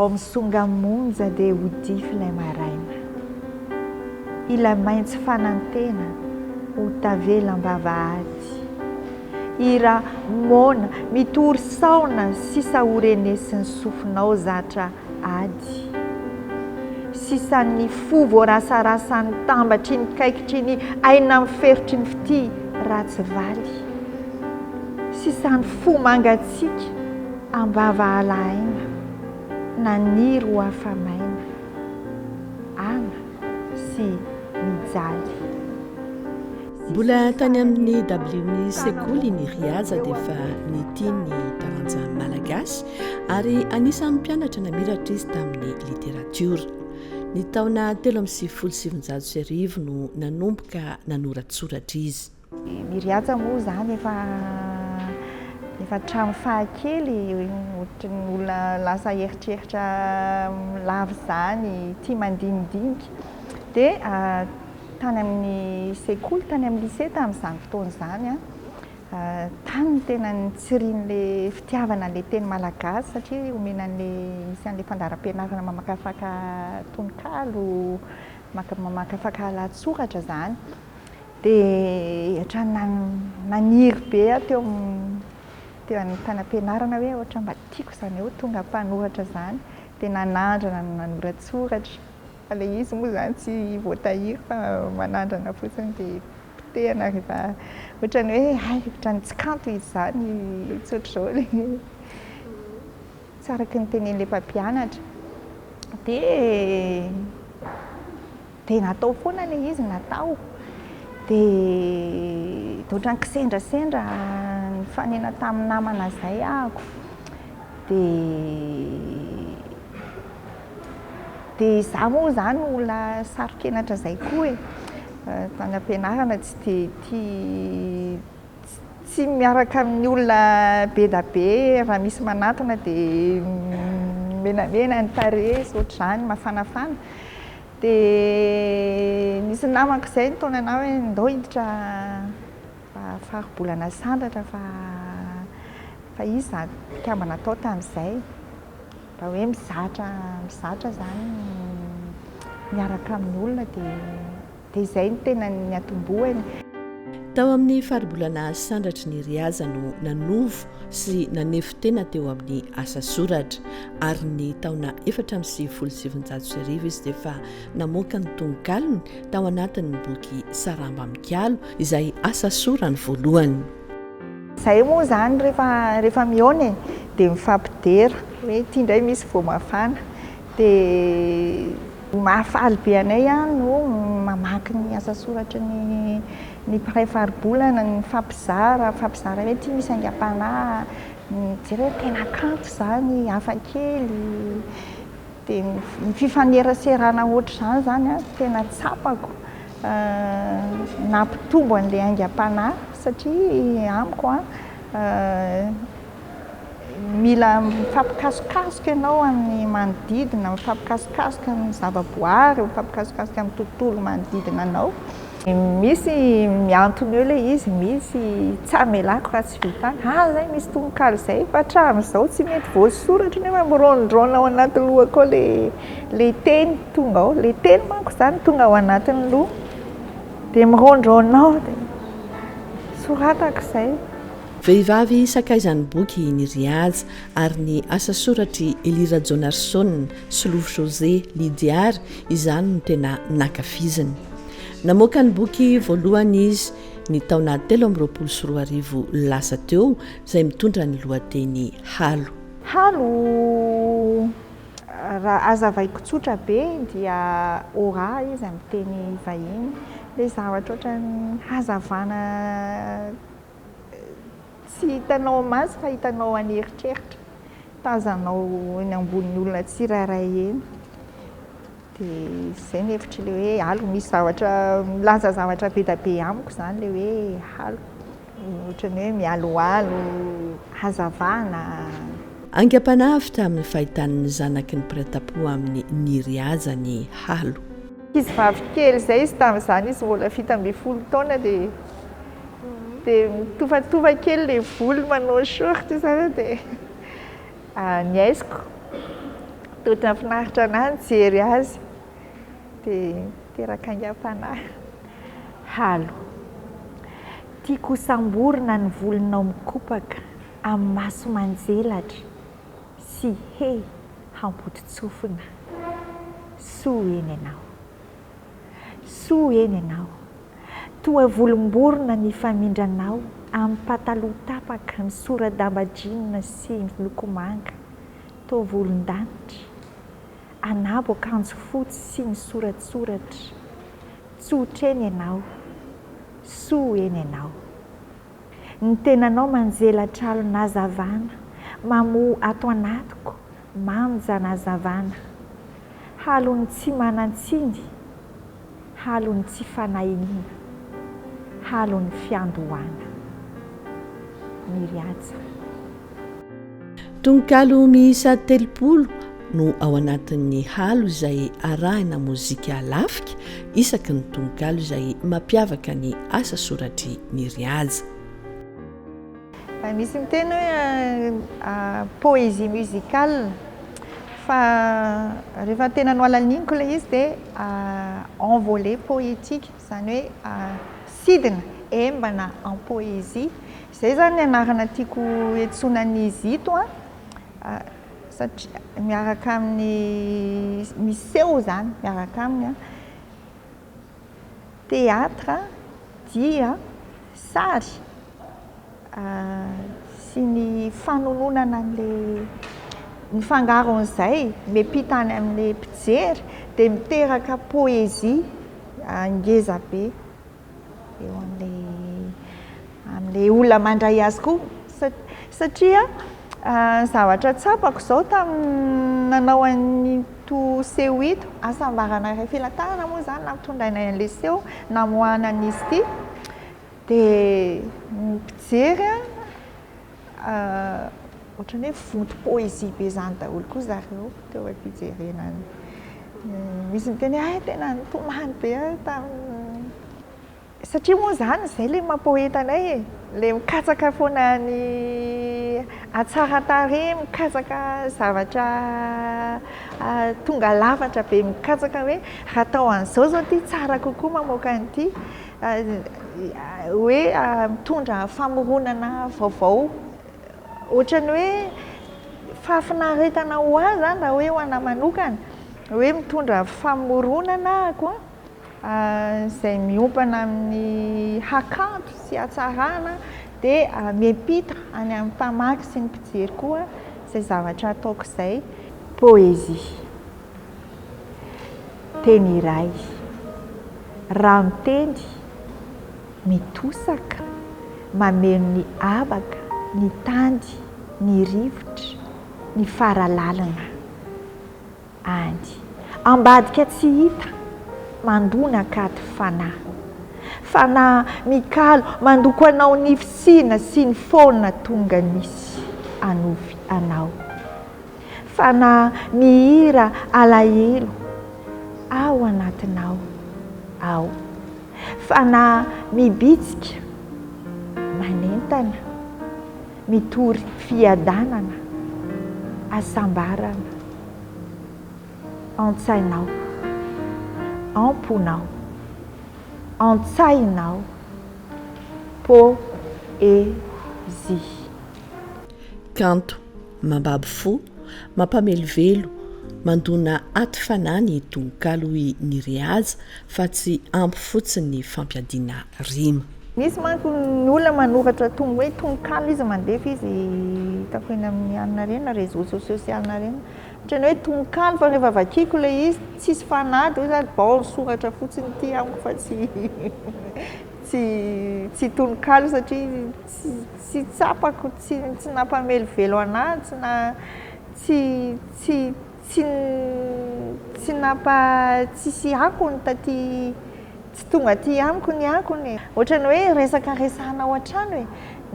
Vao misonga monja dia ho dify ilay maraina. Ilay maitso fanantena ho tavela am-bavahady. Hira moana mitory saona sisa ho renesin'ny sofinao zatra ady. Sisan'ny fo voarasarasan'ny tambatry ny kaikitry ny aina miferotry ny fitia ratsy valy. Sisan'ny fo mangatsiaka am-bava ala aina, naniry ho afa-maina, ana sy mijaly. Mbola tany amin'ny dabilion'ny sekoly i Nirihaja dia efa nitia ny taranja malagasy ary anisan'ny mpianatra namiratra izy tamin'ny literatiora. Ny taona 1993 no nanomboka nanoratsoratra izy. Nirihaja moa izany efa efa hatramin'ny fahakely ohatry ny olona lasa eritreritra lava izany, tia mandinidinika dia Tany amin'ny sekoly, tany amin'ny lycée tamin'izany fotoana izany an, tany no tena nitsirian'ilay fitiavana an'ilay teny malagasy satria omena an'ilay, misy an'ilay fandaharam-pianarana mamakafaka tononkalo, mamakafaka lahatsoratra izany. Dia ohatran'ny naniry be aho teo teo tany am-pianarana hoe ohatran'ny mba tiako izany hoe ho tonga mpanoratra izany. Dia nanandrana nanoratsoratra. Fa ilay izy moa izany tsy voatahiry fa manandrana fotsiny dia potehina rehefa ohatran'ny hoe hay ohatran'ny tsy kanto izy izany tsy ohatr'izao ilay tsy araka ny tenenin'ilay mpampianatra. Dia dia natao foana ilay izy, natao. Dia dia ohatran'ny kisendrasendra nifanena tamin'ny namana izay ahako. Dia Dia izaho moa izany olona saro-kenatra izay koa e. Tany am-pianarana tsy dia tia, tsy miaraka amin'ny olona be dia be, raha misy manantona dia menamena ny tarehy sy ohatr'izany, mafanafana. Dia nisy namako izay nitaona anà hoe ndao hiditra faribolana Sandratra fa fa izy izany mpikambana tao tamin'izay. Mba hoe mizatra mizatra izany miaraka amin'ny olona dia dia izay no tena niatombohany. Tao amin'ny faribolana Sandratry ny Riaza no nanovo sy nanefy tena teo amin'ny asa soratra, ary ny taona 1994 izy dia efa namoaka ny tononkalony tao anatin'ny boky Saramba Mikalo, izay asa sorany voalohany. Zay moa zany rehefa rehefa mihaona e, dia mifampidera hoe ity indray misy vao mafana. Dia mahafaly be anay no mamaky ny asa soratry ny ny mpiray faribolana, ny mifampizara, mifampizara hoe ity misy aingam-panahy, mijery hoe tena kanto izany, hafa kely. Dia ny fifaneraserana ohatr'izany izany an, tena tsapako nampitombo an'ilay aingam-panahy satria amiko an, mila mifampikasokasoka ianao amin'ny manodidina, mifampikasokasoka amin'ny zavaboary, mifampikasokasoka amin'ny tontolo manodidina anao. Misy mihantona eo ilay izy, misy tsy hamelako raha tsy vita any. Ah zay misy tononkalo izay fa hatramin'izao tsy mety voasoratra nefa miraondraona ao anaty lohako ao ilay ilay teny tonga ao. Ilay teny manko izany tonga ao anatin'ny loha dia miraondraona ao dia soratako izay. Vehivavy sakaizan'ny boky i Nirihaja ary ny asa soratr'i Elie Rajaonarison, Solofo José, Lydiary izany no tena nankafiziny. Namoaka ny boky voalohany izy ny taona 2023 lasa teo izay mitondra ny lohateny Halo. Halo, raha hazavaiko tsotra be dia aura izy amin'ny teny vahiny, ilay zavatra ohatran'ny hazavana Tsy hitanao maso fa hitanao an'eritreritra, tazanao eny ambonin'ny olona tsirairay eny. Dia izay ny hevitr'ilay hoe halo. Misy zavatra milaza zavatra be dia be amiko izany ilay hoe halo. Ohatran'ny hoe mialoalo, hazavana. Aingam-panahy avy tamin'ny fahitan'ny zanaky ny mpiray tampo aminy Nirihaja ny halo. Ankizivavy kely izay izy tamin'izany, izy mbola 17 taona dia Dia mitofatofa kely ilay volo manao short izany dia ny aiziko. Toa nahafinaritra anah nijery azy dia niteraka aingam-panahy. Halo. Tiako hosamborina ny volonao mikopaka amin'ny maso manjelatra sy hehy hampodi-tsofina. Soa eny ianao. Soa eny ianao. Toa volom-borona ny famindranao amin'ny pataloha tapaka misora-damba jean sy miloko manga toa volon-danitra. Anabo akanjo fotsy sy misoratsoratra. Tsotra eny ianao. Soa eny ianao. Ny tenanao manjelatra alon'hazavana, mamoha ato anatiko, manja an'hazavana. Halon'ny tsy manan-tsiny, halon'ny tsy fanahiniana, halon'ny fiandohana. Nirihaja. Tononkalo miisa 30 no ao anatin'ny halo izay arahina mozika lafika isaky ny tononkalo izay mampiavaka ny asa soratr'i Nirihaja. Misy miteny hoe poésie musicale fa rehefa tena nohalaliniko ilay izy dia envolée poétique, izany hoe sidina, embana en poésie. Izay izany ny anarana tiako iantsoana an'izy ito an, satria miaraka amin'ny, miseho izany miaraka aminy an, théâtre, dihy, sary sy ny fanononana an'ilay, ny fangaron'izay miampita any amin'ilay mpijery dia miteraka poésie ngeza be. eo amin'ilay amin'ilay olona mandray azy koa satria ny zavatra tsapako izao tamin'ny nanao an'ito seho ito, hasambarana iray filantarana moa izany nampitondrainay an'ilay seho namoahana an'izy ity dia ny mpijery an ohatran'ny hoe vonto poésie be izany daholo koa zareo teo am-pijerena ny misy miteny hoe hay tena nitomany be aho tamin'ny satria moa izany izay ilay maha poeta anay e, ilay mikatsaka foana ny hatsaran-tarehy, mikatsaka zavatra tonga lafatra be, mikatsaka hoe raha atao an'izao izao ity tsara kokoa mamoaka an'ity. Hoe mitondra famoronana vaovao, ohatran'ny hoe fahafinaretana ho ahy izany raha hoe ho anà manokana, hoe mitondra famoronana ahako an, izay miompana amin'ny hakanto sy hatsarana dia miampita any amin'ny mpamaky sy ny mpijery koa izay zavatra ataoko izay. Poésie. Teny iray. Raha miteny, mitosaka, mameno ny habaka, ny tandy, ny rivotra, ny fara lalina. Any. Ambadika tsy hita, mandona akaty fanahy. Fanahy mikalo, mandoko anao ny fisiana sy ny foana tonga nisy hanovy anao. Fanahy mihira alahelo ao anatinao ao. Fanahy mibitsika, manentana, mitory fiadanana, hasambarana. An-tsainao, am-ponao, an-tsainao, Poezia. Kanto, mambabo fo, mampamelovelo, mandona aty fanahy ny tononkalo hoy Nirihaja fa tsy ampy fotsiny ny fampiadiana rima. Misy manko ny olona manoratra tong hoe tononkalo izy mandefa izy hitako eny amin'ny anona ireny na réseaux sociaux sy anona ireny ohatrany hoe tononkalo fa rehefa vakiako ilay izy tsisy fanahy dia ohatry bon soratra fotsiny ity amiko fa tsy tsy tsy tononkalo satria tsy Tsy tsapako, tsy tsy nampamelovelo anah, tsy na tsy tsy tsy tsy nampa tsisy akony taty, tsy tonga aty amiko ny akony e. Ohatran'ny hoe resaka resahana ao an-trano e,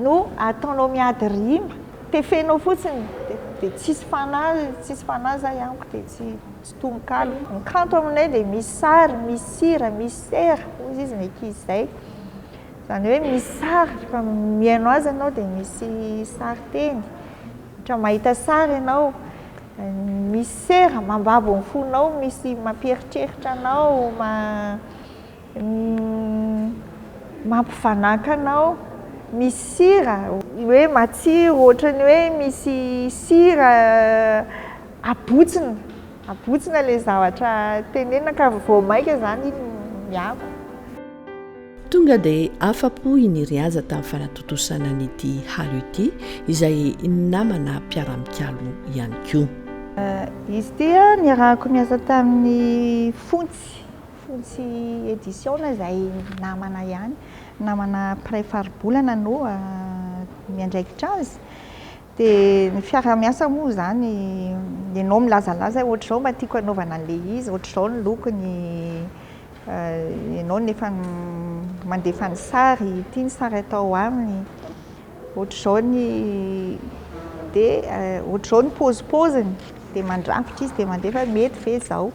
no ataonao miady rima, tefenao fotsiny dia dia tsisy fanahy, tsisy fanahy zay amiko dia tsy tsy tononkalo. Ny kanto aminay dia misy sary, misy sira, misy sera, hozy izy ny ankizy izay. Izany hoe misy sary, rehefa mihaino azy ianao dia misy sarin-teny, ohatra mahita sary ianao. Misy sera mambabo ny fonao, misy mampieritreritra anao, mampivanàka anao, misy sira hoe matsiro ohatran'ny hoe misy sira abotsina, abotsina ilay zavatra tenenina ka vao mainka izany iny miabo. Tonga dia afa-po i Nirihaja tamin'ny fanatontosana an'ity halo ity, izay namana mpiara-mikalo ihany koa. Izy ity niarahako niasa tamin'ny Fontsy, Fontsy Edition izay namana ihany, namana mpiray faribolana no miandraikitra azy. Dia ny fiaraha-miasa moa izany, ianao milazalaza hoe ohatr'izao mba tiako hanaovana an'ilay izy, ohatr'izao ny lokony, Ianao nefa mandefa ny sary, ity ny sary atao aminy, ohatr'izao ny dia ohatr'izao ny paozipaoziny, dia mandrafitra izy dia mandefa hoe mety ve izao.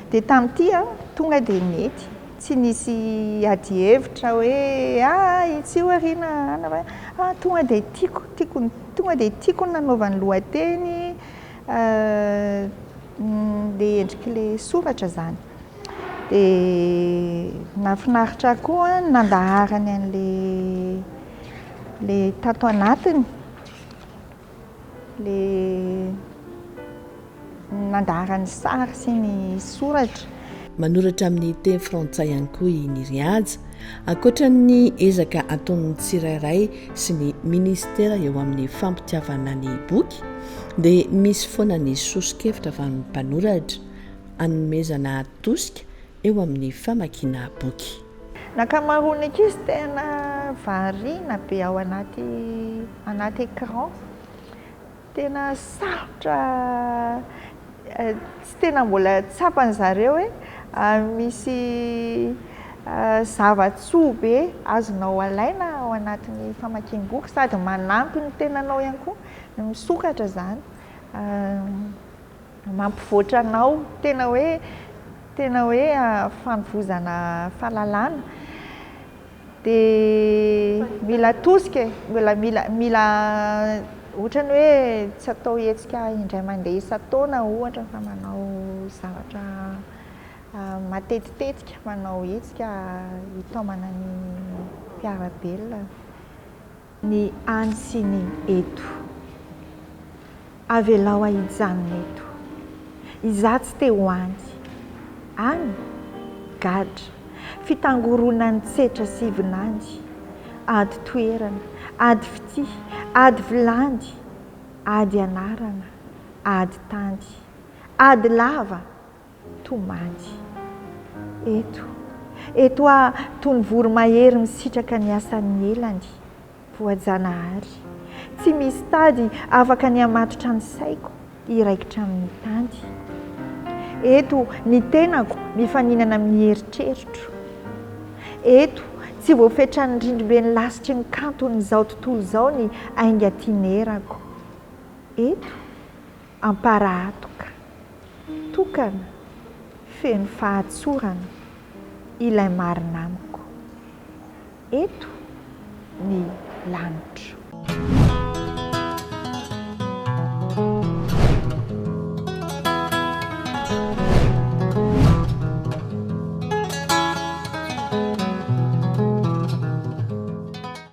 Dia tamin'ity an, tonga dia nety, tsy nisy adihevitra hoe ah itsy io aoriana an, ah tonga dia tiako, tiako, tonga dia tiako ny nanaovany lohateny, ilay endrik'ilay soratra izany. Dia nahafinaritra ahy koa ny nandaharany an'ilay ilay tato anatiny, ilay nandaharany sary sy ny soratra. Manoratra amin'ny teny frantsay ihany koa i Nirihaja. Ankoatra ny ezaka ataon'ny tsirairay sy ny minisitera eo amin'ny fampitiavana ny boky dia misy foana ny soso-kevitra avy amin'ny mpanoratra. hanomezana tosika eo amin'ny famakiana boky. Ny ankamaroan'ny ankizy tena variana be ao anaty anaty écran. Tena sarotra, tsy tena mbola tsapan'ny zareo hoe misy zava-tsoa be azonao alaina ao anatin'ny famakiam-boky sady manampy ny tenanao ihany koa, misokatra izany. Mampivoatra anao, tena hoe tena hoe fanovozana fahalalana, dia mila tosika e, mbola mila mila ohatrany hoe tsy atao hetsika indray mandeha isan-taona ohatra fa manao zavatra matetitetika, manao hetsika hitaomana ny mpiara-belona. Ny any sy ny eto. Avelao aho hijanona eto. Izaho tsy te ho any. Any? Gadra. Fitangoronan'ny tsetra sy vinandy. Ady toerana. Ady fitia. Ady vilany. Ady anarana. Ady tany. Ady lava. Tomany. Eto. Eto aho toy ny voromahery misitraka ny asan'ny elany. Voajanahary. Tsy misy tady afaka ny hamatotra ny saiko hiraikitra amin'ny tany. Eto ny tenako mifaninana amin'ny eritreritro. Eto tsy voafetran'ny rindrimben'ny lasitry ny kanton'izao tontolo izao ny ainga tinerako. Eto Amparahatoka, tokana, feno fahatsorana, ilay marina amiko. Eto ny lanitro.